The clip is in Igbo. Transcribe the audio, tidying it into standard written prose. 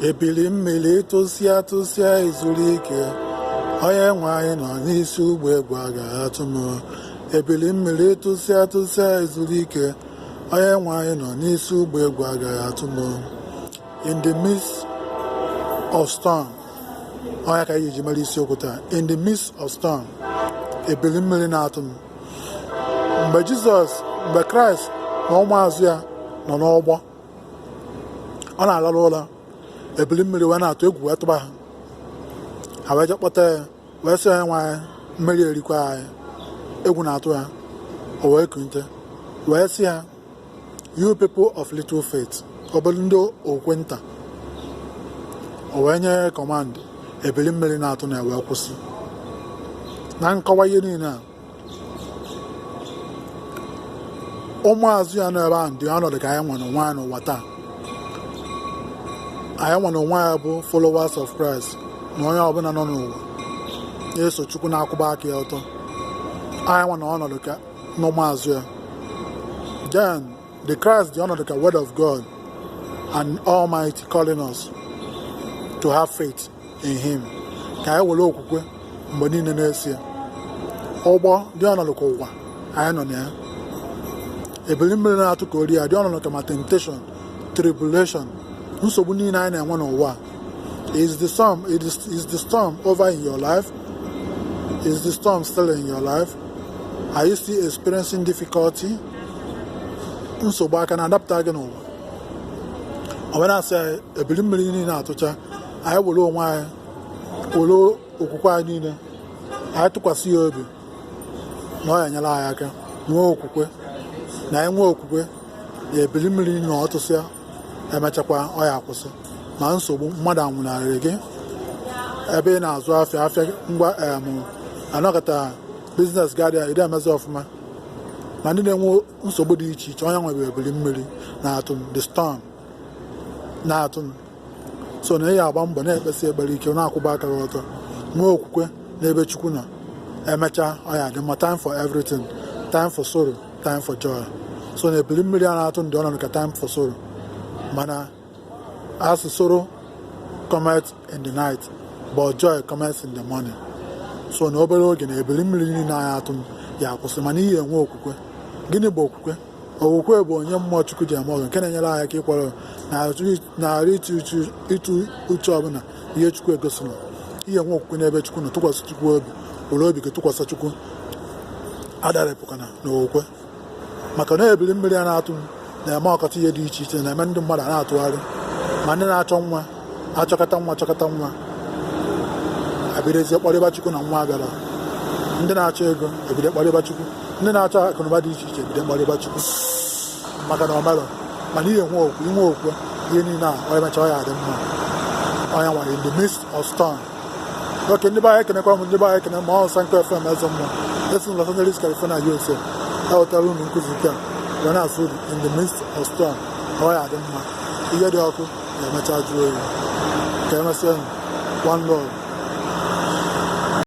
Ebili mmiri tụsịa tụsịa ezuru ike, onye nwe anyị nọ n'isi ụgbọ, egwu agaghị atụ m. Ebili mmiri tụsịa tụsịa ezuru ike, onye nwe anyị nọ n'isi ụgbọ, egwu agaghị atụ m. In the midst of storm, onye ka anyị ji mere isiokwu taa. In the midst of storm, ebili mmiri na-atụ m. Mgbe Jizọs, mgbe Kraịst na ụmụazụ ya nọ n'ụgbọ, ọ na-alarụ ụra, ebili mmiri wee na-atụ, egwu wee tụba ha. Ha wee jee kpọta ya, wee sị, "Onye nwe anyị, mmiri erikwa anyị, egwu na-atụ ha." O wee kunte wee sị ha, "You people of little faith," obere ndị okwukwe nta. O wee nye command, ebili mmiri na-atụ na wee kwụsị. Na nkọwa ihe niile a, ụmụazụ ya nọ ebe ahụ dị ọnọdụ ka anyị nwere onwe anyị n'ụwa taa. Anyị nwere onwe anyị bụ followers of Christ, na onye ọbụla nọ n'ụwa na-eso Chukwu, na-akwụba aka ya ọtọ, anyị nwe na ọnọdụ ka n'ụmụazụ ya. Then the Christ dị ọnọdụ ka word of God and Almighty calling us to have faith in him, ka anyị were okwukwe mgbe niile na-esi ya. Ụgbọ dị ọnọdụ ka ụwa anyị nọ na ya. Ebili mmiri na-atụ ka ori ya dị ọnọdụ ka ma temptation, tribulation, nsogbu niile anyị na-enwe n'ụwa. Is the storm over in your life? Is the storm still in your life? Are you still experiencing difficulty? Nsogbu aka na-adapụta gị n'ụwa? Ọ wee na-asị anyị, ebili mmiri niile atụcha, anyị were onwe anyị, were okwukwe anyị niile, anyị tụkwasị ya obi na ọ ya enyere anyị aka nwee okwukwe, na anyị nwee okwukwe na ebili mmiri na ọtụsịa, emechakwa ọ ya akwụsị. Ma nsogbu mmadụ anwụnarịrị gị ebe ị na-azụ afịa, afịa ngwa em anọkọta, business gadịa ị emezi ọfụma, ma ndị na-enwe nsogbu dị iche iche, onye nwere ebili mmiri na-atụ m, the storm na-atụ m. So na ị ya agba mbọ na-ekpesi ekpere ike, na-akwụba aka gị ọtọ, nwee okwukwe n'ebe Chukwu nọ. Emechaa ọ ya dị mma. Time for everything, time for sorrow, time for joy. So na ebili mmiri a na-atụ ndị ọnọdụ ka time for sorrow, mana as sorrow cometh in the night, but joy cometh in the morning. So na obere oge na ebili mmiri niile anyị atụ m ya akwụsị, mana ihe enwe okwukwe. Gịnị bụ okwukwe? Okwukwe bụ onye mmụọ Chukwu ji eme ọzọ, nke na-enyere anyị aka ịkwara na-arụ ịtụ uche ọbụla ihe Chukwu egosila. Ihe nwe okwukwe n'ebe Chukwu nọ, tụkwasị Chukwu obi, were obi gị tụkwasị Chukwu, adarịpụkana n'okwukwe, maka na ebili mmiri a na-atụ na-eme ọkọta ihe dị iche iche, na-eme ndị mmadụ a na-atụgharị, ma ndị na-achọ nwa achọkọta nwa, achọkọta nwa, abidozie kpọrịba Chukwu na nwa abịara. Ndị na-achọ ego ebido kpọrịba Chukwu, ndị na-achọ akụnụba dị iche iche ebido kpọrịba Chukwu maka na ọ merọ. Mana ihe nwe okwu, inwe okwukwe, ihe niile a ọ emecha ọ ya adị mma. Onye nwere in the midst of storm. Oke ndị be anyị, ekenekwa m ndị be anyị, ekene ma ọ Sanko FM, eze mmụọ esi na Los Angeles, California, USA, ewetara unu nkụzi nke a wee na-asụ unu, in the midst of storm, ọ ya adị mma. Ihe dị ọkụ ga-emecha jụọ oyi. Ka emesịa. One love.